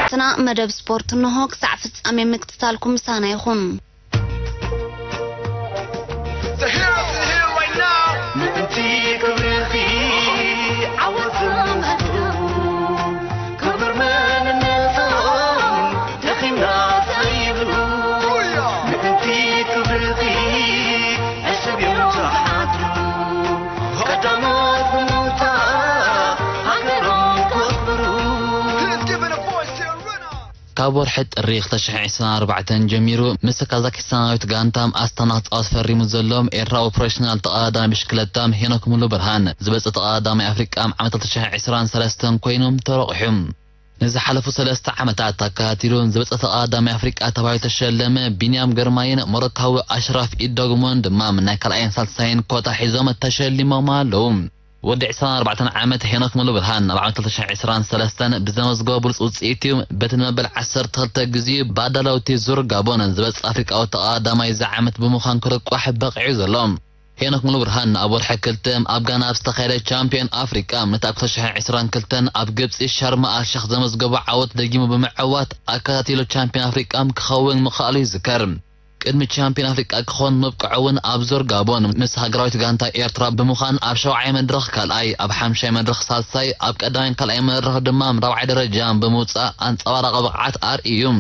ተኸታተልትና፣ መደብ ስፖርት እንሆ። ክሳዕ ፍጻሜ ምክትታልኩም ምሳና ይኹን። ምእንቲ ክብርኺ ዓወት ዝምስክሩ፣ ክቡር መንነቶም ደኺምና ዘይብሉ። ምእንቲ ክብርኺ ዕሱብ እዮም ዝሓድሩ፣ ቀዳሞት ብምውጻእ ሃገሮም ከኽብሩ። ካብ ወርሒ ጥሪ ክልተ ሽሕን ዕስራን ኣርባዕተን ጀሚሩ ምስ ካዛኪስታናዊት ጋንታ ኣስታና ክጻወት ፈሪሙ ዘሎ ኤርትራዊ ፕሮፌሽናል ተቐዳዳሚ ብሽክለታ ሄኖክ ሙሉ ብርሃን፣ ዝበጸ ተቐዳዳማይ ኣፍሪቃ ዓመት ክልተ ሽሕን ዕስራን ሰለስተን ኮይኑ ተረቑሑ። ንዝሓለፉ ሰለስተ ዓመታት ኣከታቲሉ ዝበጸ ተቐዳዳማይ ኣፍሪቃ ተባሂሉ ዝተሸለመ ቢንያም ግርማይን ሞሮካዊ ኣሽራፍ ኢዶግሞን ድማ ናይ ካልኣይን ሳልሳይን ኮታ ሒዞም ተሸሊሞም ኣለዉ። ወዲ ዕስራን ኣርባዕተን ዓመት ሄኖክ ሙሉብርሃን ኣብ ዓመት ክልተ ሽሕን ዕስራን ሰለስተን ብዘመዝገቦ ብሉጽ ውጽኢት እዩ በቲ ንመበል ዓሰርተ ክልተ ግዜኡ ብኣዳለውቲ ዙር ጋቦን ዝበጽእ ኣፍሪቃዊ ተቐዳዳማይ እዚ ዓመት ብምዃን ክርቋሕ በቒዑ ዘሎ። ሄኖክ ሙሉብርሃን ኣብ ወርሒ ክልተ ኣብ ጋና ኣብ ዝተኻየደ ቻምፒዮን ኣፍሪቃ ነቲ ኣብ ክልተ ሽሕን ዕስራን ክልተን ኣብ ግብጺ ሻርማ ኣልሸኽ ዘመዝገቦ ዓወት ደጊሙ ብምዕዋት ኣከታቲሉ ቻምፒዮን ኣፍሪቃ ክኸውን ምኽኣሉ ይዝከር። ቅድሚ ቻምፒዮን ኣፍሪቃ ክኾን ምብቅዑ እውን ኣብ ዙር ጋቦን ምስ ሃገራዊት ጋንታ ኤርትራ ብምዃን ኣብ ሸውዓይ መድረኽ ካልኣይ፣ ኣብ ሓምሻይ መድረኽ ሳልሳይ፣ ኣብ ቀዳማይን ካልኣይ መድረኽ ድማ ራብዓይ ደረጃ ብምውጻእ ኣንጸባራቒ ብቕዓት ኣርእዩ እዩ።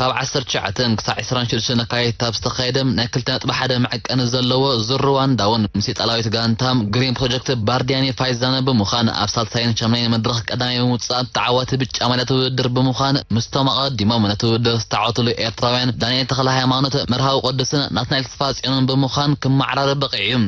ካብ ዓሰርተ ትሽዓተ ክሳብ ዕስራን ሽዱሽተን ነካይት ኣብ ዝተኻየደ ናይ ክልተ ነጥቢ ሓደ መዐቀኒ ዘለዎ ዙር ሩዋንዳ እውን ምስ ኢጣልያዊት ጋንታ ግሪን ፕሮጀክት ባርዲያኒ ፋይዛነ ብምዃን ኣብ ሳልሳይን ሻምናይን መድረኽ ቀዳማይ ብምውጻእ ተዓዋቲ ብጫ ማልያ እቲ ውድድር ብምዃን ምስቶም ኣቐዲሞም ነቲ ውድድር ዝተዓወትሉ ኤርትራውያን ዳንኤል ተኽለሃይማኖት፣ መርሃዊ ቅዱስን ናትናኤል ተስፋጽዮንን ብምዃን ክመዓራረ በቒዑ እዩ።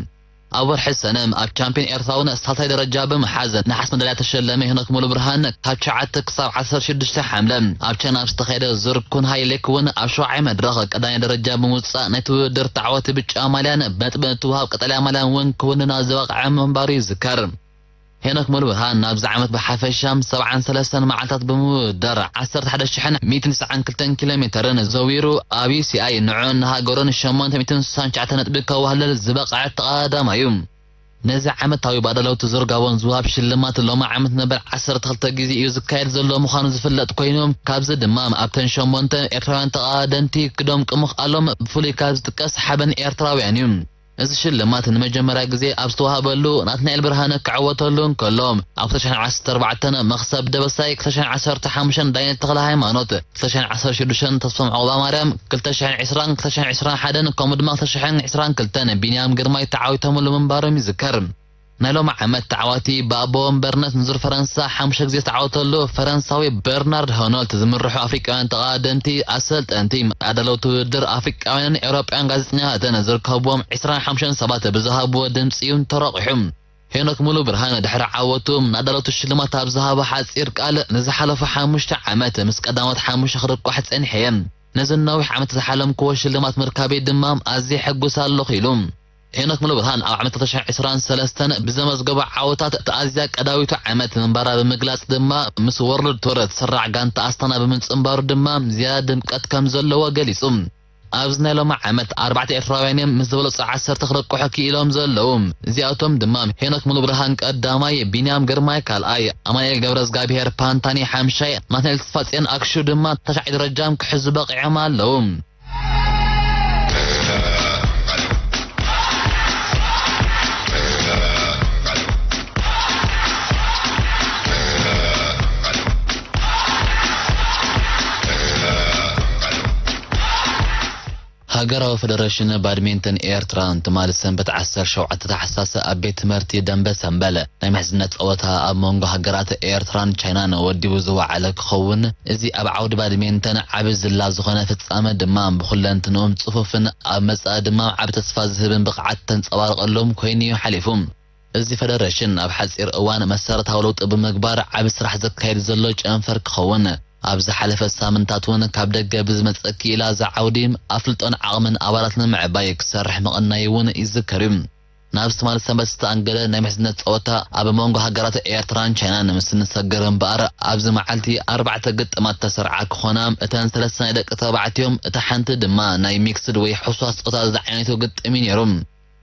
ኣብ ወርሒ ሰነ ኣብ ቻምፒዮን ኤርትራ እውን ሳልሳይ ደረጃ ብምሓዝ ነሓስ መዳልያ ተሸለመ ሄኖክ ሙሉብርሃን ካብ ትሽዓተ ክሳብ ዓሰርተ ሽዱሽተ ሓምለ ኣብ ቻይና ኣብ ዝተኻየደ ዙር ኩንሃይ ሌክ እውን ኣብ ሸውዓይ መድረኽ ቀዳማይ ደረጃ ብምውጻእ ናይቲ ውድድር ተዓዋቲ ብጫ ማልያን ብነጥቢ እትወሃብ ቀጠልያ ማልያን እውን ክውንን ኣብ ዝበቕዐ ምንባሩ ይዝከር። ሄኖክ ሙሉብርሃን ናብዚ ዓመት ብሓፈሻ ሰብዓን ሰለስተን መዓልታት ብምውድዳር ዓሰርተ ሓደ ሽሕን ሚእትን ትስዓን ክልተን ኪሎ ሜተርን ዘዊሩ ኣብ ዩ ሲ ኣይ ንዑን ንሃገሩን ሸሞንተ ሚእትን ስሳን ትሽዓተ ነጥቢ ከዋህልል ዝበቕዐ ተቐዳዳማይ እዩ። ነዚ ዓመታዊ ባዳለውቲ ዙር ጋቦን ዝወሃብ ሽልማት ሎሚ ዓመት ንመበል ዓሰርተ ክልተ ግዜ እዩ ዝካየድ ዘሎ ምዃኑ ዝፍለጥ ኮይኑ፣ ካብዚ ድማ ኣብተን ሸሞንተ ኤርትራውያን ተቐዳደምቲ ክደምቁ ምኽኣሎም ብፍሉይ ካብ ዝጥቀስ ሓበን ኤርትራውያን እዩ። እዚ ሽልማት ንመጀመርያ ግዜ ኣብ ዝተዋህበሉ ናትናኤል ብርሃነ ክዕወተሉ እንከሎ፣ ኣብ ክልተ ሽሕን ዓሰርተ ኣርባዕተን መኽሰብ ደበሳይ፣ ክልተ ሽሕን ዓሰርተ ሓሙሽተን ዳንኤል ተኽለ ሃይማኖት፣ ክልተ ሽሕን ዓሰርተ ሽዱሽተን ተስፎም ዑቕባማርያም፣ ክልተ ሽሕን ዕስራን፣ ክልተ ሽሕን ዕስራን ሓደን ከምኡ ድማ ክልተ ሽሕን ዕስራን ክልተን ቢንያም ግርማይ ተዓዊቶምሉ ምንባሮም ይዝከር። ናይ ሎሚ ዓመት ተዓዋቲ ብኣቦ ወንበርነት ንዙር ፈረንሳ ሓሙሽተ ግዜ ዝተዓወተሉ ፈረንሳዊ በርናርድ ሆኖልት ዝምርሑ ኣፍሪቃውያን ተቐዳደምቲ ኣሰልጠንቲ፣ ኣዳለውቲ ውድድር ኣፍሪቃውያንን ኤውሮጳውያን ጋዜጠኛታትን ዝርከብዎም ዕስራን ሓሙሽተን ሰባት ብዝሃብዎ ድምጺ እዩ ተረቑሑ። ሄኖክ ሙሉብርሃን ድሕሪ ዓወቱ ንኣዳለውቲ ሽልማት ኣብ ዝሃቦ ሓጺር ቃል፣ ንዝሓለፉ ሓሙሽተ ዓመት ምስ ቀዳሞት ሓሙሽተ ክርቋሕ ጸኒሐ እየ። ነዚ ነዊሕ ዓመት ዝሓለምክዎ ሽልማት ምርካበይ ድማ ኣዝየ ሕጉስ ኣለኹ ኢሉ። ሄኖክ ሙሉብርሃን ኣብ ዓመት ክልተ ሽሕን ዕስራን ሰለስተን ብዘመዝገቦ ዓወታት እቲ ኣዝያ ቀዳዊቱ ዓመት ምንባራ ብምግላጽ ድማ ምስ ወርልድ ቱር ትስራዕ ጋንታ ኣስታና ብምጽንባሩ ድማ ዝያዳ ድምቀት ከም ዘለዎ ገሊጹ። ኣብዚ ናይ ሎሚ ዓመት ኣርባዕተ ኤርትራውያን እዮም ምስ ዝበለጹ ዓሰርተ ክርቅሑ ክኢሎም ዘለዉ። እዚኣቶም ድማ ሄኖክ ሙሉብርሃን ቀዳማይ፣ ቢንያም ግርማይ ካልኣይ፣ ኣማኑኤል ገብረዝጋብሄር ፓንታኒ ሓምሻይ፣ ናትናኤል ተስፋጽዮን ኣክሹ ድማ ታሽዓይ ደረጃም ክሕዙ በቒዖም ኣለዉ። ሃገራዊ ፈደረሽን ባድሚንተን ኤርትራ ትማሊ ሰንበት ዓሰርተ ሸውዓተ ታሕሳስ ኣብ ቤት ትምህርቲ ደንበ ሰምበል ናይ ምሕዝነት ጸወታ ኣብ መንጎ ሃገራት ኤርትራን ቻይናን ወዲቡ ዝወዓለ ክኸውን፣ እዚ ኣብ ዓውዲ ባድሚንተን ዓቢ ዝላ ዝኾነ ፍጻመ ድማ ብኹለንትንኡም ጽፉፍን ኣብ መጻኢ ድማ ዓቢ ተስፋ ዝህብን ብቕዓት ተንጸባርቐሎም ኮይኑ'ዩ ሓሊፉ። እዚ ፈደረሽን ኣብ ሓጺር እዋን መሰረታዊ ለውጢ ብምግባር ዓቢ ስራሕ ዘካይድ ዘሎ ጨንፈር ክኸውን፣ ኣብ ዝሓለፈ ሳምንታት እውን ካብ ደገ ብዝመጸ ክኢላ እዚ ዓውዲ ኣፍልጦን ዓቕምን ኣባላት ንምዕባይ ክሰርሕ ምቕናዩ እውን ይዝከር እዩ። ናብ ትማሊ ሰንበት ዝተኣንገደ ናይ ምሕዝነት ጸወታ ኣብ መንጎ ሃገራት ኤርትራን ቻይናን ምስ ንሰገር እምበኣር፣ ኣብዚ መዓልቲ ኣርባዕተ ግጥማት ተሰርዓ ክኾና፣ እተን ሰለስተ ናይ ደቂ ተባዕትዮ፣ እታ ሓንቲ ድማ ናይ ሚክስድ ወይ ሕሱራት ጾታ ዝዓይነቱ ግጥም እዩ ነይሩ።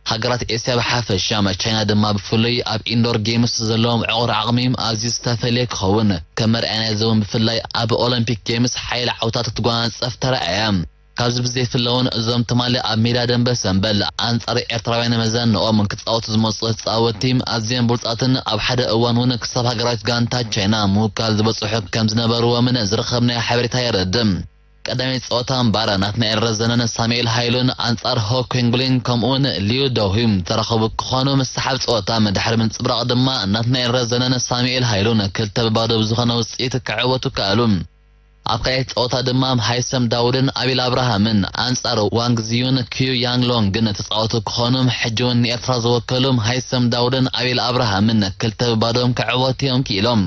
ሃገራት ኤስያ ብሓፈሻ፣ ቻይና ድማ ብፍሉይ ኣብ ኢንዶር ጌምስ ዘለዎም ዕቑር ዓቕሚ ኣዝዩ ዝተፈልየ ክኸውን። ከም መርኣያ ናይዚ እውን ብፍላይ ኣብ ኦሎምፒክ ጌምስ ሓያለ ዓወታት ክትጓናጸፍ ተራእያ። ካብዚ ብዘይፍለ እውን እዞም ትማሊ ኣብ ሜዳ ደንበ ሰምበል ኣንጻር ኤርትራውያን መዘንኦም ክጻወቱ ዝመጹ ተጻወትቲ ኣዝዮም ብሉጻትን ኣብ ሓደ እዋን እውን ክሳብ ሃገራዊት ጋንታ ቻይና ምውካል ዝበጽሑ ከም ዝነበርዎምን ዝረኸብናዮ ሓበሬታ የረድእ። ቀዳማይ ጸወታ እምበኣር ናትናኤል ረዘነን ሳሙኤል ሃይሉን ኣንጻር ሆ ኪንግሊን ከምኡውን ሊዩ ዶሂም ዝተረኸቡ ክኾኑ፣ ምስ ሰሓብ ጸወታ ድሕሪ ምንጽብራቕ ድማ ናትናኤል ረዘነን ሳሙኤል ሃይሉን ክልተ ብባዶ ብዝኾነ ውጽኢት ክዕወቱ ከኣሉ። ኣብ ካልኣይቲ ጸወታ ድማ ሃይሰም ዳውድን ኣቤል ኣብርሃምን ኣንጻር ዋንግ ዚዩን ኪዩ ያንግ ሎንግን ተጻወቱ ክኾኑ፣ ሕጂ እውን ንኤርትራ ዝወከሉ ሃይሰም ዳውድን ኣቤል ኣብርሃምን ክልተ ብባዶም ክዕወቱ እዮም ክኢሎም።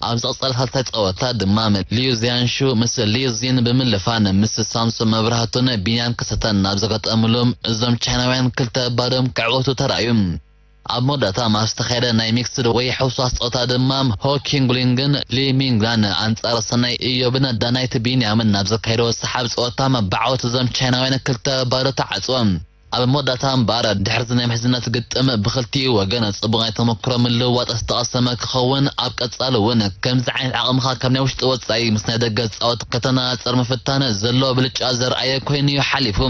ኣብ ዝቐጸለ ሳልሳይ ጸወታ ድማ ሊዩ ዚያንሹ ምስ ሊዩ ዚን ብምልፋን ምስ ሳምሶን መብራህቱን ቢንያም ክሰተን ኣብ ዘጋጠምሉ እዞም ቻይናውያን ክልተ ባዶም ክዕወቱ ተራእዩ። ኣብ መወዳእታ ኣብ ዝተኻየደ ናይ ሚክስድ ወይ ሕውስዋስ ጸወታ ድማ ሆ ኪንጉሊንግን ሊ ሚንግላን ኣንጻር ሰናይ እዮብን ዳናይት ቢንያምን ኣብ ዘካየድዎ ሰሓብ ጸወታ ብዓወት እዞም ቻይናውያን ክልተ ባዶ ተዓጽወ። ኣብ መወዳእታ እምበኣር፣ ድሕሪ እዚ ናይ ምሕዝነት ግጥም ብኽልቲኡ ወገን ጽቡቕ ናይ ተመክሮ ምልውዋጥ ዝተቐሰመ ክኸውን፣ ኣብ ቀጻሊ እውን ከምዚ ዓይነት ዓቕምኻ ካብ ናይ ውሽጢ ወጻኢ ምስ ናይ ደገ ጻወት ከተነጻጽር ምፍታን ዘሎ ብልጫ ዘርኣየ ኮይኑ እዩ ሓሊፉ።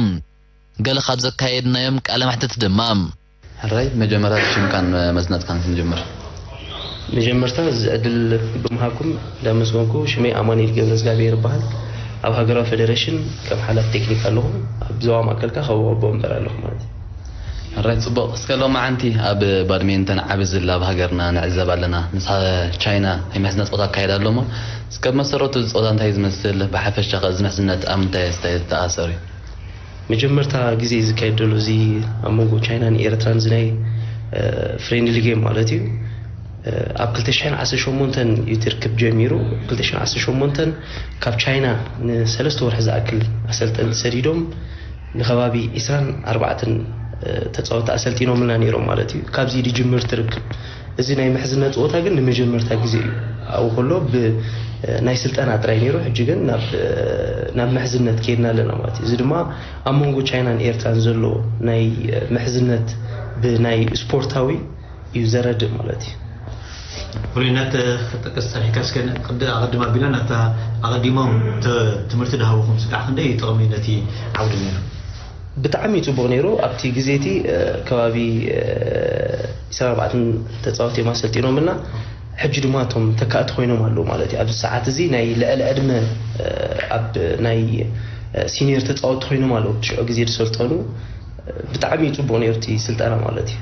ገለ ካብ ዘካየድናዮም ቃለ መሕትት ድማ። ሕራይ፣ መጀመርያ ሽምካን መጽናዕትካን ክንጅምር። መጀመርታ እዚ ዕድል ብምሃብኩም እንዳመስገንኩ፣ ሽመይ ኣማኑኤል ገብረዝጋብሔር ይበሃል። ኣብ ሃገራዊ ፌደሬሽን ከም ሓላፊ ቴክኒክ ኣለኹ። ኣብ ዞባ ማእከል ከኣ ካብ ኣቦ ወንበር ኣለኹ ማለት እዩ። ሕራይ፣ ጽቡቕ። እስከ ሎማዓንቲ ኣብ ባድሜንተን ዓቢ ዝላ ኣብ ሃገርና ንዕዘብ ኣለና። ምስ ቻይና ናይ ምሕዝነት ጸወታ ክካየድ ኣሎ እሞ፣ እስከ ብመሰረቱ እዚ ጸወታ እንታይ ዝመስል፣ ብሓፈሻ ከ እዚ ምሕዝነት ኣብ ምንታይ ኣስተያየት ተኣሰሩ እዩ? መጀመርታ ግዜ ዝካየድ ዘሎ እዚ ኣብ መንጎ ቻይናን ኤርትራን እዚ ናይ፣ እ፣ ፍሬንድሊ ጌም ማለት እዩ። እ፣ ኣብ ክልተ ሽሕን ዓሰርተ ሸሞንተን እዩ እቲ ርክብ ጀሚሩ። ክልተ ሽሕን ዓሰርተ ሸሞንተን ካብ ቻይና ንሰለስተ ወርሒ ዝኣክል ኣሰልጠንቲ ሰዲዶም ንከባቢ ዒስራን ኣርባዕተን፣ እ፣ ተጻወትቲ ኣሰልጢኖምልና ነይሮም ማለት እዩ። ካብዚ ድጅምር እቲ ርክብ። እዚ ናይ ምሕዝነት ጸወታ ግን ንመጀመርታ ግዜ እዩ። ኣብኡ ከሎ ብ-፣ ናይ ስልጠና ጥራይ ነይሩ። ሕጂ ግን ናብ፣ ናብ ምሕዝነት ከይድና ኣለና ማለት እዩ። እዚ ድማ ኣብ መንጎ ቻይናን ኤርትራን ዘሎ ናይ ምሕዝነት ብናይ ስፖርታዊ እዩ ዘረድእ ማለት እዩ። ፍሉይነት ክትጠቅስ ጸኒሕካ፣ እስከ ቅድ-፣ ኣቐድም ኣቢልና ናብታ ኣቐዲሞም ት-፣ ትምህርቲ ዝሃብኹም ስጋዕ ክንደይ እዩ ጥቕሚ ነቲ ዓውዲ ነይሩ? ብጣዕሚ እዩ ጽቡቕ ነይሩ። ኣብቲ ግዜ እቲ፣ እ፣ ከባቢ፣ እ፣ ዒስራን ኣርባዕተን ተጻወትቲ እዮም ኣሰልጢኖምልና። ሕጂ ድማ እቶም ተካእቲ ኮይኖም ኣለዉ ማለት እዩ። ኣብዚ ሰዓት እዚ ናይ ልዕሊ ዕድመ፣ እ፣ ኣብ ናይ፣ እ፣ ሲኒየር ተጻወትቲ ኮይኖም ኣለዉ። ሽዑ ግዜ ዝሰልጠኑ፣ እ፣ ብጣዕሚ እዩ ጽቡቕ ነይሩ እቲ ስልጠና ማለት እዩ።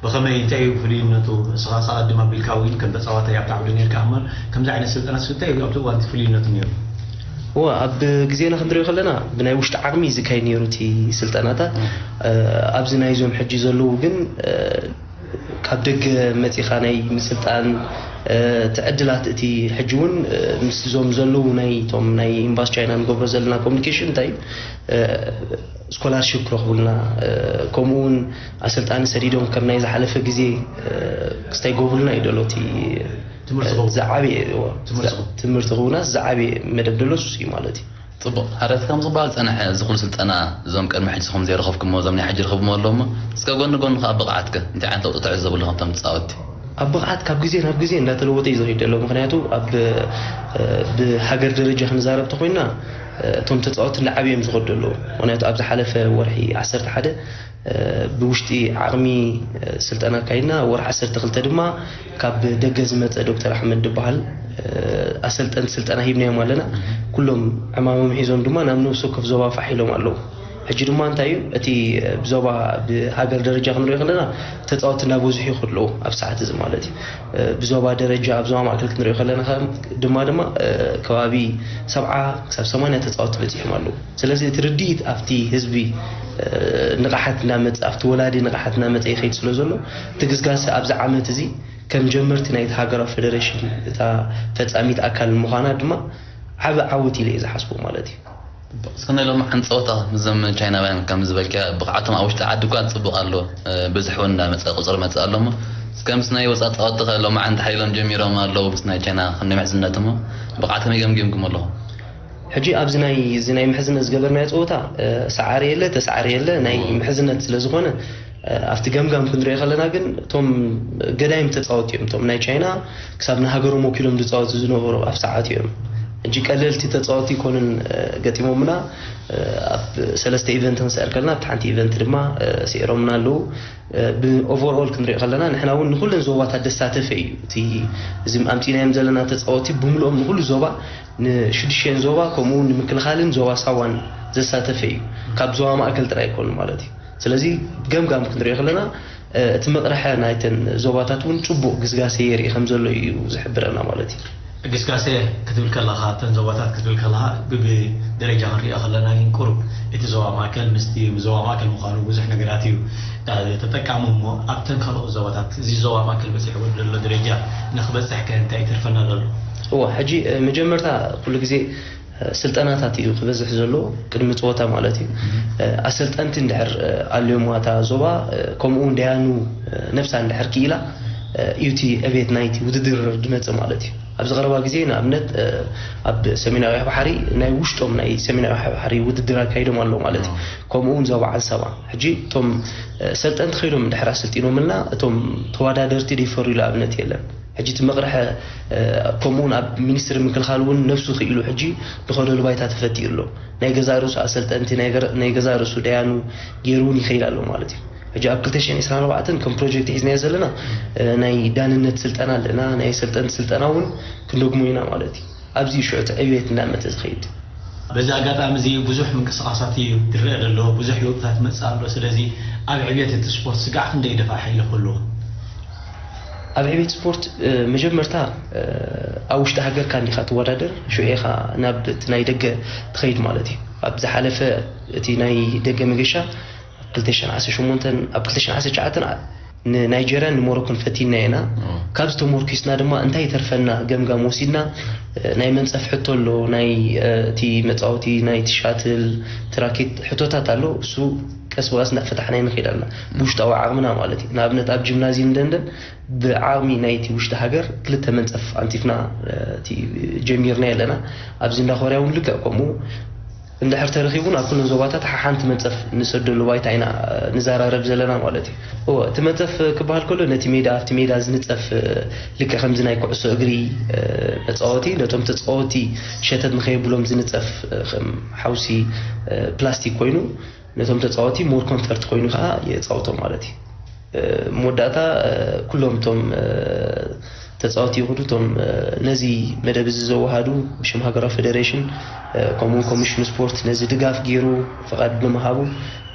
ብኸመይ፣ እንታይ እዩ ፍሉይነቱ? ንስኻ ኣቐድም ኣቢልካ እውን ከም ተጻዋታይ ኣብቲ ዓውዲ ነይርካ እምበር፣ ከምዚ ዓይነት ስልጠናስ እንታይ እዩ ኣብቲ እዋን እቲ ፍሉይነቱ ነይሩ? እወ፣ ኣብ ግዜና ክንሪኦ ከለና ብናይ ውሽጢ ዓቕሚ እዩ ዝካየድ ነይሩ እቲ ስልጠናታት። እ፣ ኣብዚ ናይዞም ሕጂ ዘለዉ ግን፣ እ፣ ካብ ደገ መጺኻ ናይ ምስልጣን፣ እ፣ እቲ ዕድላት እቲ ሕጂ እውን፣ እ፣ ምስዞም ዘለዉ ናይ እቶም ናይ ኤምባሲ ቻይና ንገብሮ ዘለና ኮሚኒኬሽን እንታይ እዩ፣ እ፣ ስኮላርሺፕ ክረኽቡልና፣ እ፣ ከምኡ እውን ኣሰልጣኒ ሰዲዶም ከም ናይ ዝሓለፈ ግዜ፣ እ፣ ክስታይ ገብሩልና እዩ ደሎ እቲ፣ ትምህርቲ እ፣ ክኸውን። ዝዓበየ፣ እዎ፣ ትምህርቲ ክኸውን። ትምህርቲ ክውናስ ዝዓበየ መደብ ደሎ እሱ እዩ ማለት እዩ። ጽቡቕ። ሃረት ከም ዝበሃል ጸንሐ፣ እዚ ኩሉ ስልጠና እዞም ቅድሚ ሕጂ ኢኹም ዘይረኸብኩሞ፣ እዞም ናይ ሕጂ ርኽብሞ ኣለዉ እሞ፣ እስከ ጎኒ ጎኒ ከኣ ብቕዓትከ እንታይ ዓይነት ለውጢ ትዕዘቡ ኣለኹም እቶም ተጻወትቲ? ኣብ ብቕዓት ካብ ግዜ ናብ ግዜ እንዳተለወጠ እዩ ዝኸይድ ዘሎ። ምኽንያቱ ኣብ፣ እ፣ ብሃገር ደረጃ ክንዛረብ ተኾይንና፣ እ፣ እቶም ተጻወትቲ እንዳዓበዩ እዮም ዝኸዱ ዘለዉ። ምኽንያቱ ኣብ ዝሓለፈ ወርሒ ዓሰርተ ሓደ፣ እ፣ ብውሽጢ ዓቕሚ፣ እ፣ ስልጠና ኣካይድና፣ ወርሒ ዓሰርተ ክልተ ድማ ካብ ደገ ዝመጸ ዶክተር ኣሕመድ ዝበሃል፣ እ፣ ኣሰልጠንቲ ስልጠና ሂብናዮም ኣለና። ኩሎም ዕማሞም ሒዞም ድማ ናብ ነፍሲ ወከፍ ዞባ ፋሕ ኢሎም ኣለዉ። ሕጂ ድማ እንታይ እዩ፣ እቲ ብዞባ ብሃገር ደረጃ ክንሪኦ ከለና ተጻወትቲ እናበዝሑ ይኸዱ ኣለዉ ኣብ ሰዓት እዚ ማለት እዩ። ብዞባ ደረጃ ኣብ ዞባ ማእከል ክንሪኦ ከለና ከ-፣ ድማ ድማ ከባቢ ሰብዓ ክሳብ ሰማንያ ተጻወትቲ በጺሖም ኣለዉ። ስለዚ እቲ ርድኢት ኣብቲ ህዝቢ ንቕሓት እናመጸ፣ ኣብቲ ወላዲ ንቕሓት እናመጸ ይኸይድ ስለ ዘሎ፣ እቲ ግስጋሰ ኣብዚ ዓመት እዚ ከም ጀመርቲ ናይቲ ሃገራዊ ፌደሬሽን እታ ፈጻሚት ኣካል ምዃና ድማ ዓቢ ዓወት ኢለ እየ ዝሓስቦ ማለት እዩ። እስከ ናይ ሎማዓንቲ ጸወታ ምስዞም ቻይናውያን ከም ዝበልካዮ ብቕዓቶም ኣብ ውሽጢ ዓዲ እኳ ጽቡቕ ኣሎ፣ እ፣ ብዝሕ እውን እንዳመጸ ቁጽሪ መጽእ ኣሎ እሞ፣ እስከ ምስ ናይ ወጻኢ ጸወታ ከ ሎማዓንቲ ሓይሎም ጀሚሮም ኣለዉ ምስ ናይ ቻይና ክንዲ ምሕዝነት እሞ፣ ብቕዓት ከመይ ገምጊምኩም ኣለኹም? ሕጂ ኣብዚ ናይ፣ እዚ ናይ ምሕዝነት ዝገበርናዮ ፀወታ፣ እ፣ ሰዓሪ የለ፣ ተሰዓሪ የለ፣ ናይ ምሕዝነት ስለ ዝኾነ፣ እ፣ ኣብቲ ገምጋም ክንሪኦ ከለና ግን እቶም ገዳይም ተፃወቲ እዮም። እቶም ናይ ቻይና ክሳብ ንሃገሮም ወኪሎም ዝፃወቱ ዝነበሩ ኣብ ሰዓት እዮም። ሕጂ ቀለልቲ ተፃወቲ ይኮኑን፣ እ፣ ገጢሞምና። እ፣ ኣብ ሰለስተ ኢቨንት ክንስዕር ከለና ኣብቲ ሓንቲ ኢቨንት ድማ፣ እ፣ ስዒሮምና ኣለዉ። እ፣ ብኦቨርኦል ክንሪኦ ከለና ንሕና እውን ንኩለን ዞባታት ዘሳተፈ እዩ። እቲ እዚ ኣምፂናዮም ዘለና ተፃወቲ ብምልኦም ንኩሉ ዞባ፣ ንሽዱሽተን ዞባ ከምኡ እውን ንምክልኻልን ዞባ ሳዋን ዘሳተፈ እዩ። ካብ ዞባ ማእከል ጥራይ ኣይኮኑ ማለት እዩ። ስለዚ ገምጋም ክንሪኦ ከለና፣ እ፣ እቲ መቕርሐ ናይተን ዞባታት እውን ጽቡቕ ግስጋሴ የርኢ ከም ዘሎ እዩ ዝሕብረና ማለት እዩ። ግስጋሴ ክትብል ከለኻ፣ እተን ዞባታት ክትብል ከለኻ፣ ብደረጃ ክንሪኦ ከለና ግን ቁሩብ እቲ ዞባ ማእከል ምስቲ ዞባ ማእከል ምዃኑ ብዙሕ ነገራት እዩ፣ እ፣ ተጠቃሚ እሞ፣ ኣብተን ካልኦት ዞባታት እዚ ዞባ ማእከል በጺሕዎ ዘሎ ደረጃ ንኽበጽሕ ከ እንታይ ይተርፈና ዘሎ? እወ፣ ሕጂ፣ እ፣ መጀመርታ ኩሉ ግዜ፣ እ፣ ስልጠናታት እዩ ክበዝሕ ዘሎ ቅድሚ ጸወታ ማለት እዩ። እ፣ ኣሰልጠንቲ እንድሕር፣ እ፣ ኣልዮምዋ እታ ዞባ፣ እ፣ ከምኡ እውን ደያኑ፣ እ፣ ነብሳ እንድሕር ክኢላ፣ እ፣ እዩ እቲ ዕቤት ናይቲ ውድድር ዝመጽእ ማለት እዩ። ኣብዚ ቀረባ ግዜ ንኣብነት፣ እ፣ ኣብ ሰሜናዊ ባሕሪ ናይ ውሽጦም ናይ ሰሜናዊ ባሕሪ ውድድር ኣካይዶም ኣለዉ ማለት እዩ። ከምኡ እውን ዞባ ዓንሰባ። ሕጂ እቶም፣ እ፣ ሰልጠንቲ ከይዶም እንድሕር ኣሰልጢኖምልና እቶም ተወዳደርቲ ደይፈርዩ ኣብነት የለን። ሕጂ እቲ መቕርሐ፣ እ፣ ከምኡውን ኣብ ሚኒስትሪ ምክልኻል እውን ነብሱ ክኢሉ ሕጂ ንኸደሉ ባይታ ተፈጢሩ ኣሎ። ናይ ገዛእ ርእሱ ኣሰልጠንቲ፣ ናይ ገር-፣ ናይ ገዛእ ርእሱ ደያኑ ገይሩ እውን ይኸይድ ኣሎ ማለት እዩ። ሕጂ ኣብ ክልተ ሽሕን ዕስራን ኣርባዕተን ከም ፕሮጀክት ሒዝናዮ ዘለና፣ እ፣ ናይ ዳንነት ስልጠና ኣለና፣ ናይ ሰልጠንቲ ስልጠና እውን ክንደግሞ ኢና ማለት እዩ። ኣብዚ እዩ ሽዑ እቲ ዕብየት እናመተ ዝኸይድ። በዚ ኣጋጣሚ እዚ ብዙሕ ምንቅስቓሳት እዩ ዝረአ ዘሎ፣ ብዙሕ ለውጥታት ይመጽእ ኣሎ። ስለዚ ኣብ ዕብየት እቲ ስፖርት ስጋዕ ክንደይ ደፋሕ ኢሉ ክህልዎ? ኣብ ዕብየት ስፖርት፣ እ፣ መጀመርታ፣ እ፣ ኣብ ውሽጢ ሃገርካ እንዲኻ ትወዳደር፣ ሽዑ ኢኻ ናብ እቲ ናይ ደገ ትኸይድ ማለት እዩ። ኣብ ዝሓለፈ እቲ ናይ ደገ መገሻ ኣብ ክልተ ሽሕን ዓሰርተ ሸሞንተን፣ ኣብ ክልተ ሽሕን ዓሰርተ ትሽዓተን ኣ-፣ ንናይጀርያን ንሞሮኮን ፈቲና ኢና። ኦ። ካብዚ ተሞርኪስና ድማ እንታይ ይተርፈና ገምጋም ወሲድና፣ እ፣ ናይ መንጸፍ ሕቶ ኣሎ፣ ናይ፣ እ፣ እቲ መጻወቲ ናይቲ ሻትል፣ እቲ ራኬት ሕቶታት ኣሎ። እሱ ቀስ ብቐስ እናፈታሕናዮ ንኸይድ ኣለና። ብውሽጣዊ ዓቕምና ማለት እዩ። ንኣብነት ኣብ ጂምናዝየም ደንደን ብዓቕሚ ናይቲ ውሽጢ ሃገር ክልተ መንጸፍ ኣንጺፍና፣ እ፣ እቲ ጀሚርናዮ ኣለና። ኣብዚ እንዳ ኮርያ እውን ልክዕ ከምኡ። እንድሕር ተረኺቡ ናብ ኩለን ዞባታት ሓሓንቲ መንጸፍ ንሰደሉ ባይታ ኢና፣ እ፣ ንዘራረብ ዘለና ማለት እዩ። እወ፣ እቲ መንጸፍ ክበሃል ከሎ ነቲ ሜዳ፣ ኣብቲ ሜዳ ዝንጸፍ፣ እ፣ ልክዕ ከምዚ ናይ ኩዕሶ እግሪ፣ እ፣ መጻወቲ ነቶም ተጻወቲ ሸተት ንኸየብሎም ዝንጸፍ፣ እ፣ ከም ሓውሲ፣ እ፣ ፕላስቲክ ኮይኑ ነቶም ተጻወቲ ሞር ኮንፈርት ኮይኑ ከኣ የጻውቶም ማለት እዩ። እ፣ መወዳእታ፣ እ፣ ኩሎም እቶም፣ እ፣ ተጻወቲ ይኹኑ እቶም፣ እ፣ ነዚ መደብ እዚ ዘወሃዱ ብሽም ሃገራዊ ፌደሬሽን፣ እ፣ ከምኡውን ኮሚሽን ስፖርት ነዚ ድጋፍ ገይሩ ፍቓድ ብምሃቡ፣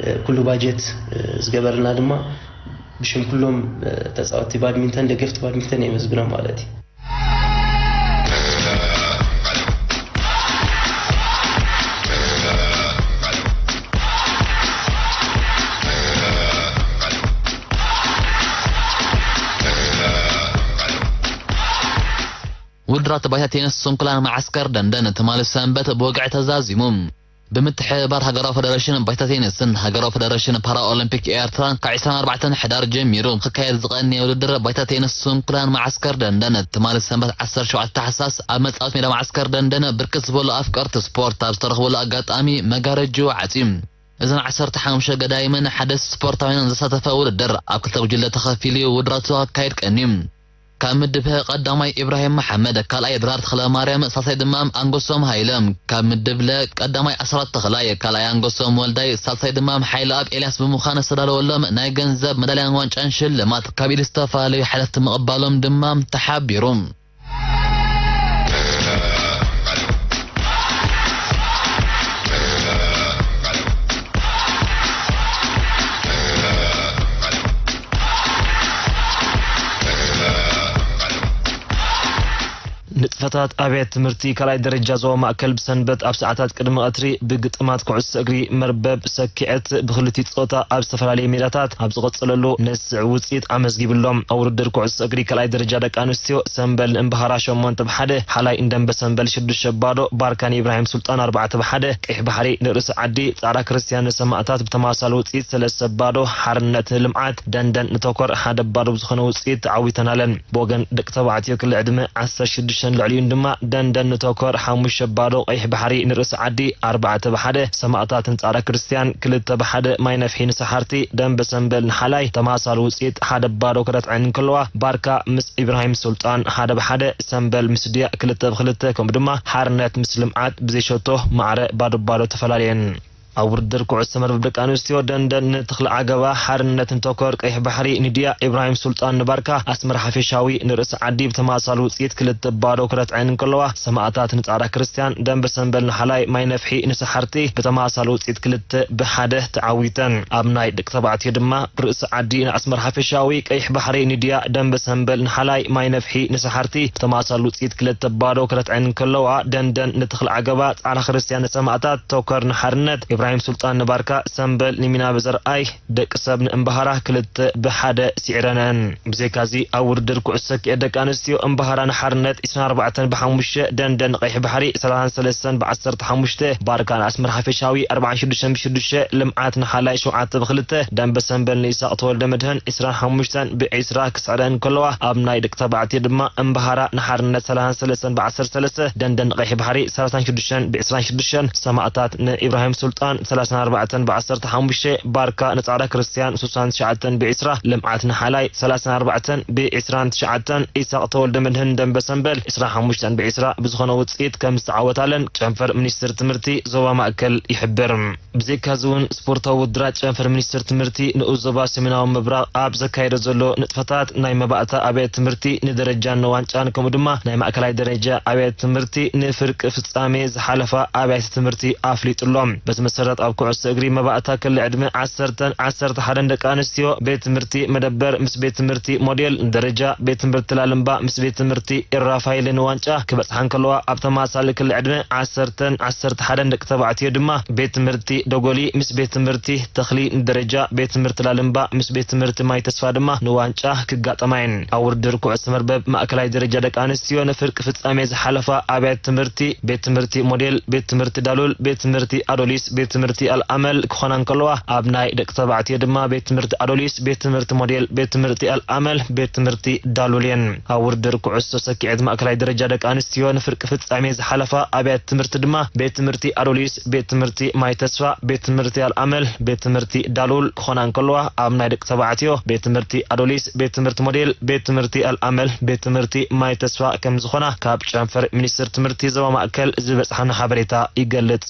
እ፣ ኩሉ ባጀት፣ እ፣ ዝገበረልና ድማ ብሽም ኩሎም፣ እ፣ ተጻወቲ ባድሚንተን፣ ደገፍቲ ባድሚንተን የመስግኖም ማለት እዩ። ውድድራት ባይታ ቴኒስ ስንኩላን መዓስከር ደንደን ትማሊ ሰንበት ብወግዒ ተዛዚሙ። ብምትሕብባር ሃገራዊ ፈደረሽን ባይታ ቴኒስን ሃገራዊ ፈደረሽን ፓራኦሎምፒክ ኤርትራን ካብ ዕስራን ኣርባዕተን ሕዳር ጀሚሩ ክካየድ ዝቐነየ ውድድር ባይታ ቴኒስ ስንኩላን መዓስከር ደንደን ትማሊ ሰንበት ዓሰርተ ሸውዓተ ታሕሳስ ኣብ መጻወቲ ሜዳ መዓስከር ደንደን ብርክት ዝበሉ ኣፍቀርቲ ስፖርት ኣብ ዝተረኽብሉ ኣጋጣሚ መጋረጅኡ ዓጽዩ። እዘን ዓሰርተ ሓሙሽተ ገዳይምን ሓደስቲ ስፖርታውያንን ዘሳተፈ ውድድር ኣብ ክልተ ጉጅለ ተኸፊሉ ውድድራቱ ክካየድ ቀንዩ። ካብ ምድብ ሀ ቀዳማይ ኢብራሂም መሓመድ፣ ካልኣይ ድራር ተኽለማርያም፣ ሳልሳይ ድማ ኣንጎሶም ሃይለ። ካብ ምድብ ለ ቀዳማይ ኣስራት ተኽላይ፣ ካልኣይ ኣንጎሶም ወልዳይ፣ ሳልሳይ ድማ ሓይለኣብ ኤልያስ ብምዃን ዝተዳለወሎም ናይ ገንዘብ መዳልያን ዋንጫን ሽልማት ካብ ኢድ ዝተፈላለዩ ሓለፍቲ ምቕባሎም ድማ ተሓቢሩ። ንጥፈታት ኣብያተ ትምህርቲ ካልኣይ ደረጃ ዞባ ማእከል ብሰንበት ኣብ ሰዓታት ቅድሚ ቀትሪ ብግጥማት ኩዕሶ እግሪ መርበብ ሰኪዐት ብክልቲኡ ጾታ ኣብ ዝተፈላለየ ሜዳታት ኣብ ዝቐጸለሉ ነስዕ ውጽኢት ኣመዝጊቡ ኣሎ። ኣብ ውድድር ኩዕሶ እግሪ ካልኣይ ደረጃ ደቂ ኣንስትዮ ሰምበል እምበሃራ ሸሞንተ ብ ሓደ፣ ሓላይ እንደምበ ሰምበል ሽዱሽተ ብ ባዶ፣ ባርካን ኢብራሂም ሱልጣን ኣርባዕተ ብ ሓደ፣ ቀይሕ ባሕሪ ንርእሲ ዓዲ ጻዕዳ ክርስትያን ንሰማእታት ብተመሳሳሊ ውጽኢት ሰለስተ ብ ባዶ፣ ሓርነት ንልምዓት ደንደን ንተኮር ሓደ ብ ባዶ ብዝኾነ ውጽኢት ተዓዊተናለን። ብወገን ደቂ ተባዕትዮ ክሊ ዕድመ ዓሰርተ ሽዱሽተን ልዕሊ ኢዩን ድማ ደንደን ንቶከር ሓሙሽተ ባዶ፣ ቀይሕ ባሕሪ ንርእሲ ዓዲ ኣርባዕተ ብሓደ፣ ሰማእታት ንጻራ ክርስቲያን ክልተ ብሓደ፣ ማይ ነፍሒ ንሰሓርቲ ደንበ ሰንበል ንሓላይ ተማሳሊ ውጽኢት ሓደ ባዶ ክረትዐን እንከለዋ፣ ባርካ ምስ ኢብራሂም ሱልጣን ሓደ ብሓደ፣ ሰንበል ምስ ድያ ክልተ ብክልተ፣ ከምኡ ድማ ሓርነት ምስ ልምዓት ብዘይሸቶ ማዕረ ባዶ ባዶ ተፈላለየን። ኣብ ውድድር ኩዕሶ መርበብ ደቂ ኣንስትዮ ደንደን ንተኽለ ዓገባ፣ ሓርነት ንቶከር፣ ቀይሕ ባሕሪ ንድያ፣ ኢብራሂም ሱልጣን ንባርካ፣ ኣስመራ ሓፈሻዊ ንርእሲ ዓዲ ብተማሳሊ ውጽኢት ክልተ ባዶ ክረትዐን እንከለዋ፣ ሰማእታት ንጻራ ክርስቲያን ደንበ ሰንበል ንሓላይ ማይ ነፍሒ ንሰሓርቲ ብተማሳሊ ውጽኢት ክልተ ብሓደ ተዓዊተን። ኣብ ናይ ደቂ ተባዕትዮ ድማ ርእሲ ዓዲ ንኣስመራ ሓፈሻዊ፣ ቀይሕ ባሕሪ ንድያ፣ ደንበ ሰንበል ንሓላይ ማይ ነፍሒ ንሰሓርቲ ብተማሳሊ ውጽኢት ክልተ ባዶ ክረትዐን እንከለዋ፣ ደንደን ንተኽለ ዓገባ፣ ጻራ ክርስቲያን ንሰማእታት፣ ቶከር ንሓርነት፣ ኢብራሂም ሱልጣን ንባርካ፣ ሰምበል ንሚና በዘርኣይ፣ ደቂ ሰብ ንእምበሃራ ክልተ ብሓደ ስዒረነን። ብዘይካዚ ኣብ ውድድር ኩዕሶ ሰኪዔት ደቂ ኣንስትዮ እምበሃራ ንሓርነት ዕስራን ኣርባዕተን ብሓሙሽተ፣ ደንደን ንቀይሕ ባሕሪ ሰላሳን ሰለስተን ብዓሰርተ ሓሙሽተ፣ ባርካ ንኣስመራ ሓፈሻዊ ኣርባዓን ሽዱሽተን ብሽዱሽተ፣ ልምዓት ንሓላይ ሸውዓተ ብክልተ፣ ደንበ ሰምበል ንኢሳቕ ተወልደ መድህን ዕስራን ሓሙሽተን ብዕስራ ክስዕረን ከለዋ፣ ኣብ ናይ ደቂ ተባዕትዮ ድማ እምበሃራ ንሓርነት ሰላሳን ሰለስተን ብዓሰርተ ሰለስተ፣ ደንደን ንቀይሕ ባሕሪ ሰላሳን ሽዱሽተን ብዕስራን ሽዱሽተን፣ ሰማእታት ንኢብራሂም ሱልጣን ሰላሳን ኣርባዕተን ብዓሰርተ ሓሙሽተ፣ ባርካ ንጻዕዳ ክርስትያን ሱሳን ትሽዓተን ብዕስራ፣ ልምዓት ንሓላይ ሰላሳን ኣርባዕተን ብዕስራን ትሽዓተን፣ ኢሳቕ ተወልደ መድህን ደንበ ሰምበል ዕስራን ሓሙሽተን ብዕስራ ብዝኾነ ውጽኢት ከም ዝተዓወታለን ጨንፈር ሚኒስትሪ ትምህርቲ ዞባ ማእከል ይሕብር። ብዘይካዚ እውን ስፖርታዊ ውድድራት ጨንፈር ሚኒስትሪ ትምህርቲ ንኡስ ዞባ ሰሜናዊ ምብራቕ ኣብ ዘካየዶ ዘሎ ንጥፈታት ናይ መባእታ ኣብያተ ትምህርቲ ንደረጃን ንዋንጫን ከምኡ ድማ ናይ ማእከላይ ደረጃ ኣብያተ ትምህርቲ ንፍርቂ ፍጻሜ ዝሓለፋ ኣብያተ ትምህርቲ ኣፍሊጡ ኣሎ። በዚ መሰረት ኣብ ኩዕሶ እግሪ መባእታ ክሊ ዕድመ ዓሰርተን ዓሰርተ ሓደን ደቂ ኣንስትዮ ቤት ትምህርቲ መደበር ምስ ቤት ትምህርቲ ሞዴል ንደረጃ ቤት ትምህርቲ ላልምባ ምስ ቤት ትምህርቲ ራፋኤል ንዋንጫ ክበጽሓ እንከለዋ፣ ኣብ ተመሳሳሊ ክሊ ዕድመ ዓሰርተን ዓሰርተ ሓደን ደቂ ተባዕትዮ ድማ ቤት ትምህርቲ ደጎሊ ምስ ቤት ትምህርቲ ተኽሊ ንደረጃ ቤት ትምህርቲ ላልምባ ምስ ቤት ትምህርቲ ማይ ተስፋ ድማ ንዋንጫ ክጋጠማ እየን። ኣብ ውድድር ኩዕሶ መርበብ ማእከላይ ደረጃ ደቂ ኣንስትዮ ንፍርቂ ፍጻሜ ዝሓለፋ ኣብያተ ትምህርቲ ቤት ትምህርቲ ሞዴል፣ ቤት ትምህርቲ ዳሉል፣ ቤት ትምህርቲ ኣዶሊስ፣ ቤት ትምህርቲ ኣልኣመል ክኾና እንከለዋ፣ ኣብ ናይ ደቂ ተባዕትዮ ድማ ቤት ትምህርቲ ኣዶሊስ፣ ቤት ትምህርቲ ሞዴል፣ ቤት ትምህርቲ ኣልኣመል፣ ቤት ትምህርቲ ዳሉል እየን። ኣብ ውድድር ኩዕሶ ሰኪዔት ማእከላይ ደረጃ ደቂ ኣንስትዮ ንፍርቂ ፍጻሜ ዝሓለፋ ኣብያተ ትምህርቲ ድማ ቤት ትምህርቲ ኣዶሊስ፣ ቤት ትምህርቲ ማይ ተስፋ፣ ቤት ትምህርቲ ኣልኣመል፣ ቤት ትምህርቲ ዳሉል ክኾና እንከለዋ፣ ኣብ ናይ ደቂ ተባዕትዮ ቤት ትምህርቲ ኣዶሊስ፣ ቤት ትምህርቲ ሞዴል፣ ቤት ትምህርቲ ኣልኣመል፣ ቤት ትምህርቲ ማይ ተስፋ ከም ዝኾና ካብ ጨንፈር ሚኒስትሪ ትምህርቲ ዞባ ማእከል ዝበጽሓና ሓበሬታ ይገልጽ።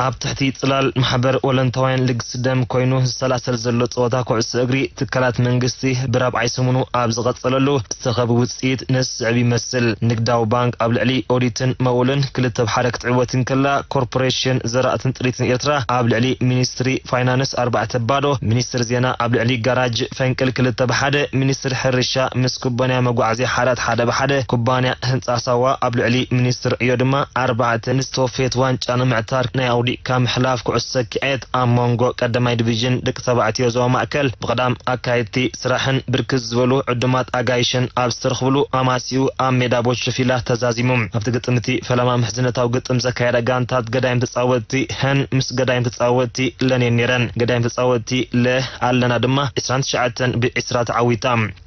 ኣብ ትሕቲ ጽላል ማሕበር ወለንታውያን ልግሲ ደም ኮይኑ ዝሰላሰል ዘሎ ጸወታ ኩዕሶ እግሪ ትካላት መንግስቲ ብራብዓይ ሰሙኑ ኣብ ዝቐጸለሉ ዝተኸቢ ውጽኢት ነዚ ዝስዕብ ይመስል። ንግዳዊ ባንክ ኣብ ልዕሊ ኦዲትን መውልን ክልተ ብ ሓደ ክትዕወት እንከላ፣ ኮርፖሬሽን ዘራእትን ጥሪትን ኤርትራ ኣብ ልዕሊ ሚኒስትሪ ፋይናንስ ኣርባዕተ ባዶ፣ ሚኒስትሪ ዜና ኣብ ልዕሊ ጋራጅ ፈንቅል ክልተ ብ ሓደ፣ ሚኒስትሪ ሕርሻ ምስ ኩባንያ መጓዓዝያ ሓራት ሓደ ብ ሓደ፣ ኩባንያ ህንጻ ሳዋ ኣብ ልዕሊ ሚኒስትሪ ዕዮ ድማ ኣርባዕተ፣ ንዝተወፈየት ዋንጫ ንምዕታር ናይ ኣውዲቕካ ምሕላፍ ኩዕሶ ሰኪዔት ኣብ መንጎ ቀዳማይ ዲቪዥን ደቂ ተባዕትዮ ዞባ ማእከል ብቐዳም ኣካየድቲ ስራሕን ብርክት ዝበሉ ዕዱማት ኣጋይሽን ኣብ ዝተረኽብሉ ኣማሲኡ ኣብ ሜዳ ቦቸፊላ ተዛዚሙ። ኣብቲ ግጥም እቲ ፈለማ ምሕዝነታዊ ግጥም ዘካየዳ ጋንታት ገዳይም ተጻወትቲ ህን ምስ ገዳይም ተጻወትቲ ለን እየን ነይረን። ገዳይም ተጻወትቲ ለ ኣለና ድማ ዕስራን ትሽዓተን ብ ዕስራ ተዓዊታ።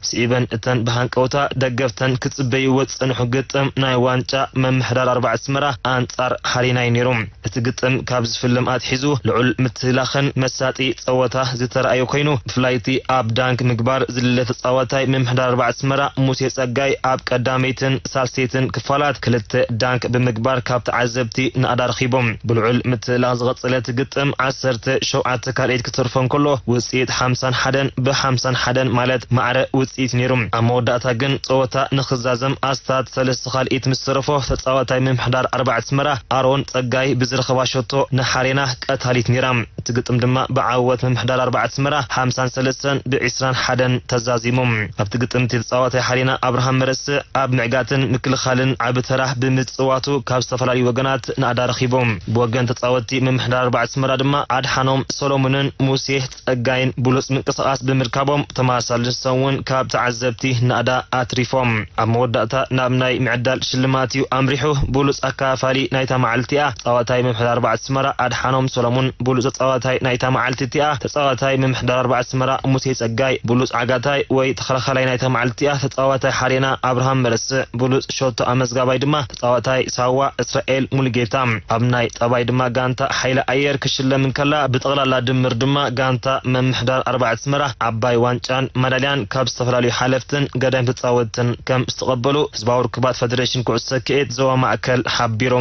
ስዒበን እተን ብሃንቀውታ ደገፍተን ክጽበይዎ ዝጸንሑ ግጥም ናይ ዋንጫ ምምሕዳር ኣርባዕተ ኣስመራ ኣንጻር ሓሪና እዩ ነይሩ። እቲ ግጥም ካብ ዝፍለም ኣትሒዙ ልዑል ምትህላኽን መሳጢ ጸወታ ዝተረኣየ ኮይኑ፣ ብፍላይ እቲ ኣብ ዳንክ ምግባር ዝልለ ተጻዋታይ ምምሕዳር ኣርባዕተ ኣስመራ ሙሴ ጸጋይ ኣብ ቀዳመይትን ሳልሰይትን ክፋላት ክልተ ዳንክ ብምግባር ካብ ተዓዘብቲ ናእዳ ረኺቦም። ብልዑል ምትህላኽ ዝቐጸለ እቲ ግጥም ዓሰርተ ሸውዓተ ካልኣይት ክትተርፎ እንከሎ፣ ውጽኢት ሓምሳን ሓደን ብ ሓምሳን ሓደን ማለት ማዕረ ውጽኢት ነይሩ። ኣብ መወዳእታ ግን ጸወታ ንኽዛዘም ኣስታት ሰለስተ ካልኢት ምስ ተረፎ፣ ተጻዋታይ ምምሕዳር ኣርባዕተ ኣስመራ ኣሮን ጸጋይ ብዝረኸባ ሸቶ ንሓሬና ቀታሊት ነይራ። እቲ ግጥም ድማ ብዓወት ምምሕዳር ኣርባዕተ ኣስመራ ሓምሳን ሰለስተን ብ ዕስራን ሓደን ተዛዚሙ። ኣብቲ ግጥም እቲ ተጻዋታይ ሓሬና ኣብርሃም መረስዕ ኣብ ምዕጋትን ምክልኻልን ዓቢ ተራ ብምጽዋቱ ካብ ዝተፈላለዩ ወገናት ናእዳ ረኺቡ። ብወገን ተጻወትቲ ምምሕዳር ኣርባዕተ ኣስመራ ድማ ኣድሓኖም ሰሎሙንን ሙሴ ጸጋይን ብሉጽ ምንቅስቓስ ብምርካቦም ተመሳሳሊ ንሶም እውን ካብ ተዓዘብቲ ናእዳ ኣትሪፎም። ኣብ መወዳእታ ናብ ናይ ምዕዳል ሽልማት እዩ ኣምሪሑ። ብሉጽ ኣካፋሊ ናይታ መዓልቲ እያ። ተጻዋታይ ምምሕዳር ኣርባዕተ ኣስመራ ኣድሓኖም ሰሎሙን ብሉጽ ተጻዋታይ ናይታ መዓልቲ እቲኣ፣ ተጻዋታይ ምምሕዳር ኣርባዕተ ኣስመራ ሙሴ ጸጋይ ብሉጽ ዓጋታይ ወይ ተኸላኻላይ ናይታ መዓልቲ እያ፣ ተጻዋታይ ሓሬና ኣብርሃም መረስዕ ብሉጽ ሸቶ ኣመዝጋባይ ድማ ተጻዋታይ ሳዋ እስራኤል ሙሉጌታ። ኣብ ናይ ጠባይ ድማ ጋንታ ሓይሊ ኣየር ክሽለም እንከላ፣ ብጠቕላላ ድምር ድማ ጋንታ ምምሕዳር ኣርባዕተ ኣስመራ ዓባይ ዋንጫን ማዳልያን ካብ ዝተፈላለዩ ሓለፍትን ገዳይም ተጻወትትን ከም ዝተቐበሉ ህዝባዊ ርክባት ፈደሬሽን ኩዕሶ ሰኪዔት ዞባ ማእከል ሓቢሩ።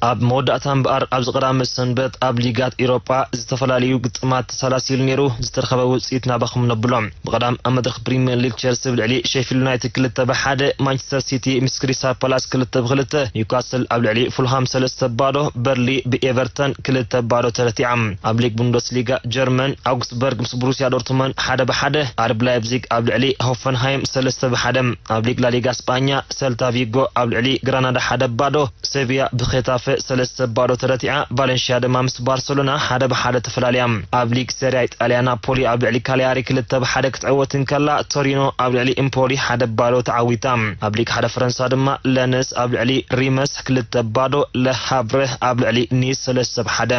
ኣብ መወዳእታ እምበኣር፣ ኣብዚ ቀዳመ ሰንበት ኣብ ሊጋት ኤውሮጳ ዝተፈላለዩ ግጥማት ተሰላሲሉ ነይሩ። ዝተረኸበ ውጽኢት ናባኹም ነብሎ። ብቐዳም ኣብ መድረኽ ፕሪምየር ሊግ ቸልሲ ኣብ ልዕሊ ሼፊልድ ዩናይትድ ክልተ ብሓደ፣ ማንቸስተር ሲቲ ምስ ክሪስታል ፓላስ ክልተ ብክልተ፣ ኒውካስል ኣብ ልዕሊ ፉልሃም ሰለስተ ባዶ፣ በርሊ ብኤቨርተን ክልተ ባዶ ተረቲዖም። ኣብ ሊግ ቡንደስሊጋ ጀርመን፣ ኣውግስበርግ ምስ ብሩስያ ዶርትመን ሓደ ብሓደ፣ ኣርቢ ላይፕዚግ ኣብ ልዕሊ ሆፈንሃይም ሰለስተ ብሓደ። ኣብ ሊግ ላሊጋ ስጳኛ፣ ሰልታ ቪጎ ኣብ ልዕሊ ግራናዳ ሓደ ባዶ፣ ሴቪያ ብኼታፈ ሰለስተ ባዶ ተረቲዓ፣ ቫለንሽያ ድማ ምስ ባርሰሎና ሓደ ብሓደ ተፈላልያ። ኣብ ሊግ ሰሪያ ኢጣልያ፣ ናፖሊ ኣብ ልዕሊ ካሊያሪ ክልተ ብሓደ ክትዕወት እንከላ፣ ቶሪኖ ኣብ ልዕሊ ኢምፖሊ ሓደ ባዶ ተዓዊታ። ኣብ ሊግ ሓደ ፈረንሳ ድማ፣ ለንስ ኣብ ልዕሊ ሪመስ ክልተ ባዶ፣ ለሃቭረ ኣብ ልዕሊ ኒስ ሰለስተ ብሓደ።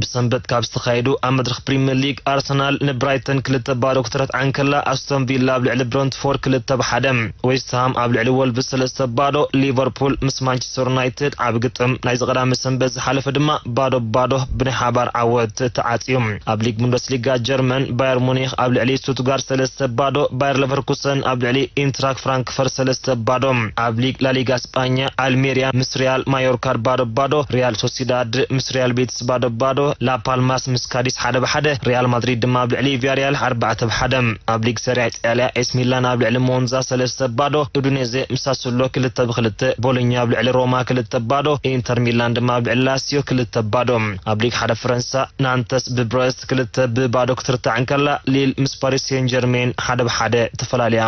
ብሰንበት ካብ ዝተኻየዱ ኣብ መድረኽ ፕሪምየር ሊግ፣ ኣርሰናል ንብራይተን ክልተ ባዶ ክትረትዓ እንከላ፣ ኣስቶን ቪላ ኣብ ልዕሊ ብረንትፎርድ ክልተ ብሓደ፣ ዌስትሃም ኣብ ልዕሊ ወልቭስ ሰለስተ ባዶ፣ ሊቨርፑል ምስ ማንቸስተር ዩናይትድ ዓቢ ግጥም ናይዚ ቀዳመ ሰንበት ዝሓለፈ ድማ ባዶ ባዶ ብናይ ሓባር ዓወት ተዓጽዩ። ኣብ ሊግ ቡንደስሊጋ ጀርመን፣ ባየር ሙኒክ ኣብ ልዕሊ ስቱትጋርት ሰለስተ ባዶ፣ ባየር ለቨርኩሰን ኣብ ልዕሊ ኢንትራክ ፍራንክፈርት ሰለስተ ባዶ። ኣብ ሊግ ላሊጋ ስጳኛ፣ ኣልሜሪያ ምስ ሪያል ማዮርካ ባዶ ባዶ፣ ሪያል ሶሲዳድ ምስ ሪያል ቤቲስ ባዶ ባዶ፣ ላፓልማስ ምስ ካዲስ ሓደ ብሓደ፣ ሪያል ማድሪድ ድማ ኣብ ልዕሊ ቪያሪያል ኣርባዕተ ብሓደ። ኣብ ሊግ ሰሪያ ኢጣልያ፣ ኤስ ሚላን ኣብ ልዕሊ ሞንዛ ሰለስተ ባዶ፣ ኡዱኔዜ ምስ ሳሱሎ ክልተ ብክልተ፣ ቦሎኛ ኣብ ልዕሊ ሮማ ክልተ ባዶ፣ ኢንተር ሚላን ድማ ኣብ ልዕሊ ላሲዮ ክልተ ባዶ። ኣብ ሊግ ሓደ ፈረንሳ፣ ናንተስ ብብረስት ክልተ ብባዶ ክትርታዕ እንከላ፣ ሊል ምስ ፓሪስ ሴን ጀርሜን ሓደ ብሓደ ተፈላልያ።